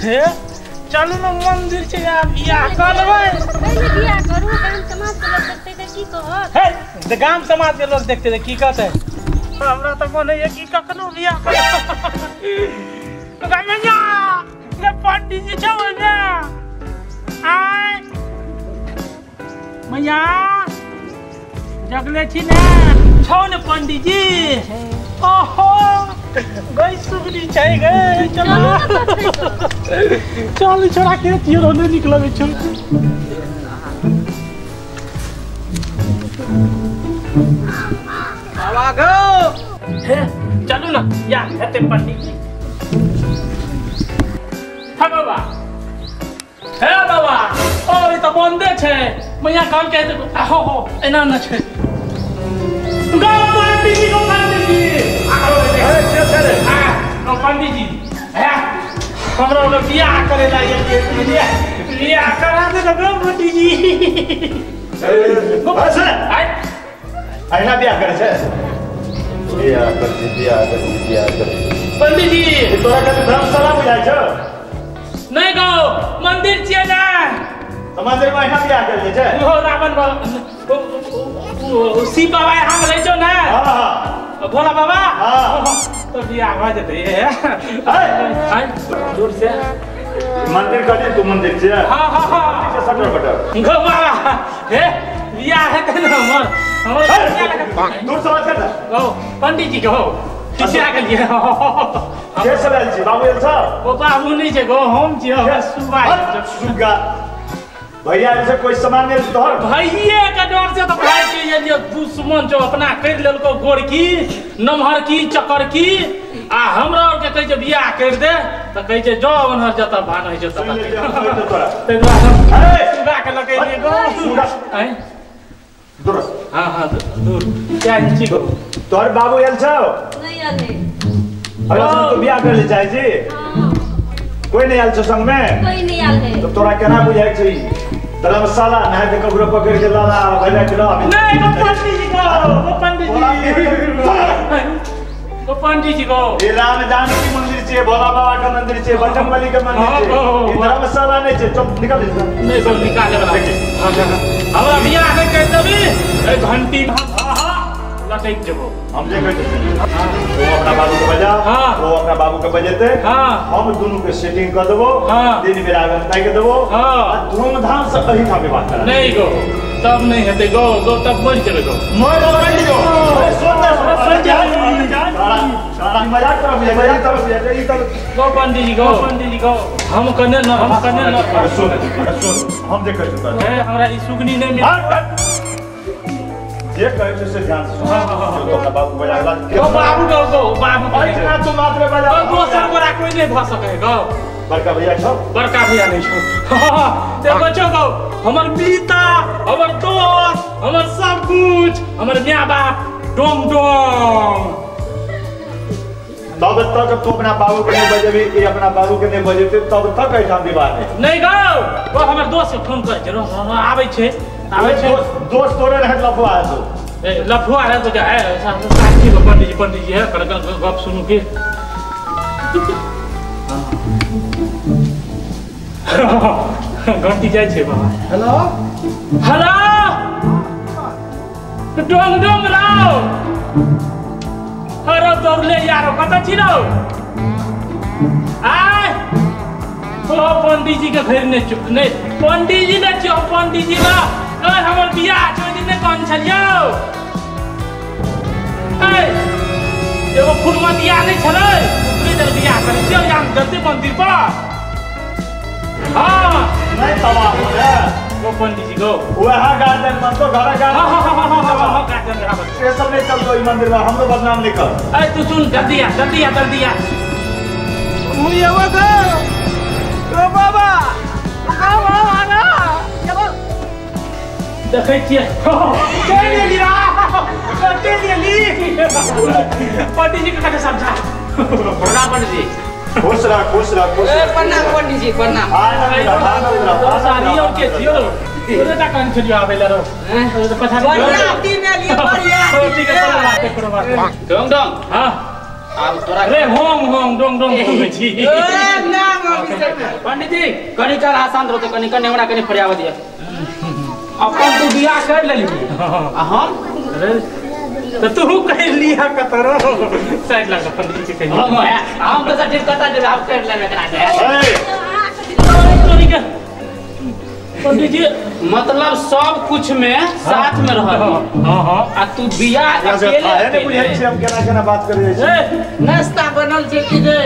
हे चलू ने मंदिर छै आ बियाह कर लेबै। पहिले बियाह करू, गाम समाज के लोग देखतै तऽ की कहत? हे तऽ गाम समाज के लोग देखतै तऽ की कहतै? हमरा तऽ मन होइए कि कखनो बियाह कर। पंडित जी छौ ओहिमे। आय मैया जगले छी ने? छौ ने पंडित जी? ओहो गई सुगनी छै गई। चलो चल छोड़ा के छियो नहि निकलबै छौ। बाबा गो हे चलू ना या हेतै पंडित जी। हे बाबा, हे बाबा, ओ ई तऽ बंदे छै। मैया कहल के हो हो एना न छै। गो पंडित जी, गो पंडित जी, गो पंडित जी, हे हमरा लोग बियाह करे ला गेलियै, बियाह करा दे गो पंडित जी। अहिना बियाह करे छै? बियाह कर छी, बियाह कर छी, बियाह कर छी। पंडित जी तोरा कते धर्मशाला बुझाइ छौ? नहीं गो मंदिर छियै ने। तऽ मंदिर में अहिना बियाह कर छै? ओ रावण बाबा शिव बाबा यहाँ रहै छौ ने? हां हां भोला बाबा। हां तो बियाह भऽ जेतै। आइ दूर से मंदिर कहली तू मंदिर छियै? हां हां हां सटर बटर गो बाबा। हे बियाह हेतै ने हमर, हमर दूर से बात कर ना। गो पंडित जी गो किसिया गेलियै? के सब आयल छी? बाबू आयल छौ? ओ बाबू नहि छै गो, हम छियै। हमरा सुगा सुगा भैया ऐसे कोई सामान नहीं तोहर? भैये के डर से तो भाई के ये दुश्मन जो अपना कर लेलको गोरकी नमहर की चकर की आ हमरा और के कहै छै बियाह कर दे तऽ कहै छै जो ओनहर जतऽ भान होइ छै ततऽ। तै दुआरे सुगा के लगेलियै गो। सुगा दूर। हां हां दूर क्या छी गो। तोहर बाबू आयल छौ? नहीं आयल है। अरे तू बियाह कर ले चाहे छी? कोई नहीं आयल छौ संग में? कोई नहीं आयल है। तो तोरा केना बुझाइ छै? धर्मशाला नहीं तो ककरो पकड़ के लाला भैया के ला। नहीं गो पंडित जी गो, गो पंडित जी, गो पंडित जी गो। ये राम जानकी मंदिर छे, भोला बाबा का मंदिर छे, बजरंगबली के मंदिर छे, ये धर्मशाला नहीं छे। चुप निकल जा। नहीं गो निकाले वाला। हमरा बियाह नहीं कर देबी ए घंटी लटक जेबो। हम जे कहै छी वो अपना बाबू के बजा, वो अपना बाबू के बजेते, हम दोनों के सेटिंग कर देबो, दिन बेरागन ताकि के देबो, आ धूमधाम से कहीं था विवाह करा। नहीं गो तब नहीं हेतै गो, गो तब मर जेबै गो। मर जेबै गो। अरे सुन ना, सुन जा सारा मजाक कर, मजाक कर ई तब। गो पंडित जी गो, पंडित जी गो, हम कने न, हम कने न। सुन सुन हम जे कहै छी हे हमरा ई सुगनी नहीं मिल। जे कहै छै से ध्यान से सुन। तो अपना बाबू बजा गो, बाबू गो, गो बाबू ऐना तू मात्र बजा। दोसर गोरा कोई नहीं भऽ सकै गो। बड़का भैया छौ? बड़का भैया नहीं छौ। एगो छौ गो हमर पिता, हमर दोस्त, हमर सब कुछ, हमर my बाप डोम डोम। तब तक तू अपना बाबू के नहीं बजेबी, ई अपना बाबू के नहीं बजेबी, तब तक एठाम विवाह नहीं। नहीं गो, वो हमर दोस्त के फोन करै छै, आबै छै, आबै छै। दोस्त तोरे रहत लफुआ है तो। ए लफुआ है तो जा ए साथी गो पंडित जी, पंडित जी है कर गप सुनू के। घंटी जाइ छै बाबा। हेलो हेलो डोंग डोंग लाओ। अरे दौड़ले यारो कतऽ छी रौ? आय ओ पंडित जी के घर नहि चुप नहीं पंडित जी नहि छियौ पंडित जी ला। ए हमर बियाह छै ओहि दिन नहि कहने छलियौ? ए एगो फुलमतिया नहि छलै ओकरे जल बियाह करै छियौ यहाँ जल्दी मंदिर पर। हाँ नहीं तबाह हो रे गो पंडित जी गो। वह गार्डन मन तो घर गार्डन। हां हां हां हां हां गार्डन बराबर से सब नहीं चल ई मंदिर में हमरो बदनाम नहीं कर। ए तू सुन जल्दी आ जल्दी आ जल्दी आ। मुइयावा गो ओ बाबा बाबा आगा देखै छियै चलि एली चलि एली। पंडित जी के कते समझा। प्रणाम पंडित जी। खुश रह खुश रह खुश रह। प्रणाम पंडित जी प्रणाम। सारी और के छियो तोरे टा कन छियो आबै ल रो बढ़िया टीम एलियै बढ़िया। ठीक है बात करो बात डोंग डोंग। हां आब तोरा रे होंग होंग डोंग डोंग तू छी ए ना मम्मी से पंडित जी कनी काल आसान रहतो कनी कनी हमरा कनी फरियाव दिया अपन तू बियाह कर लेली आ हम अरे तो तू कह लिया कतरो साइड लगा पंडित जी के कहियो हम तो ठीक कता दे आप कर लेबे एकरा से तोरी के पंडित जी मतलब सब कुछ में साथ में रह हां हां आ तू बियाह अकेले नहीं बुझै छी हम केना केना बात करै छी नाश्ता बनल छै कि नै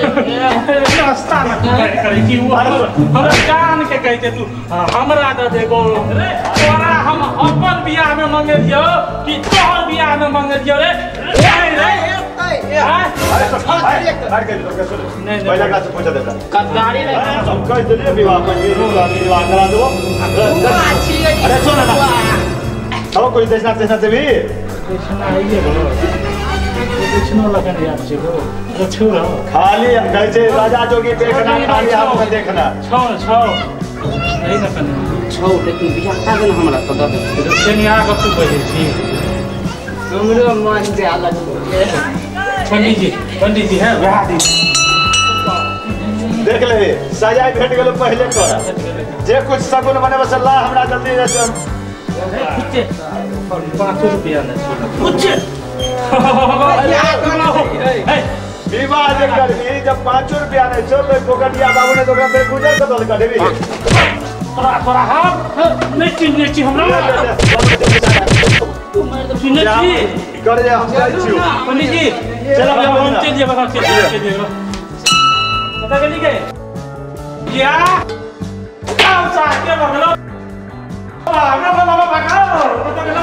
नाश्ता न करै छी उ हमरा जान के कहै छै तू हमरा द देबो रे तोरा हम अपन बियाह में मंगेलियो कि तोहर बियाह में मंगेलियो रे रे रे अरे पहले का से पूछ दे कतगारी रे हम कह देलिए विवाह पर विवाह करा देबो। अरे सुन ना तो कोई दक्षिणा दक्षिणा देबी दक्षिणा आइए गो दक्षिणा लगन यार छै गो छौ खाली कहै छै राजा जोगी देखना खाली हम देखना छौ छौ नहीं ना कने छौ लेकिन बियाह का देना हमरा तो दे दक्षिणा कतू बजै छी हमरो मन जा लगलो पंडित जी है वह दी देख ले सजाई भेट गेलो पहले तोरा जे कुछ सगुन बने बस ला हमरा जल्दी कुछ 5 रुपया ने कुछ विवाह जे करबी जब 5 रुपया नहीं छो तो फोकटिया बाबू ने तो ओकरा फेर गुजर के दल कढेबी तोरा तोरा हम नहीं चिन्ह छी हमरा चिन्ह छी कर जे हम जाइ छियो पंडित जी चल हम चल जेबे हम चल जेबे पता गेली के या आओ चा के बगलो हमरा बाबा भगाओ पता गेलो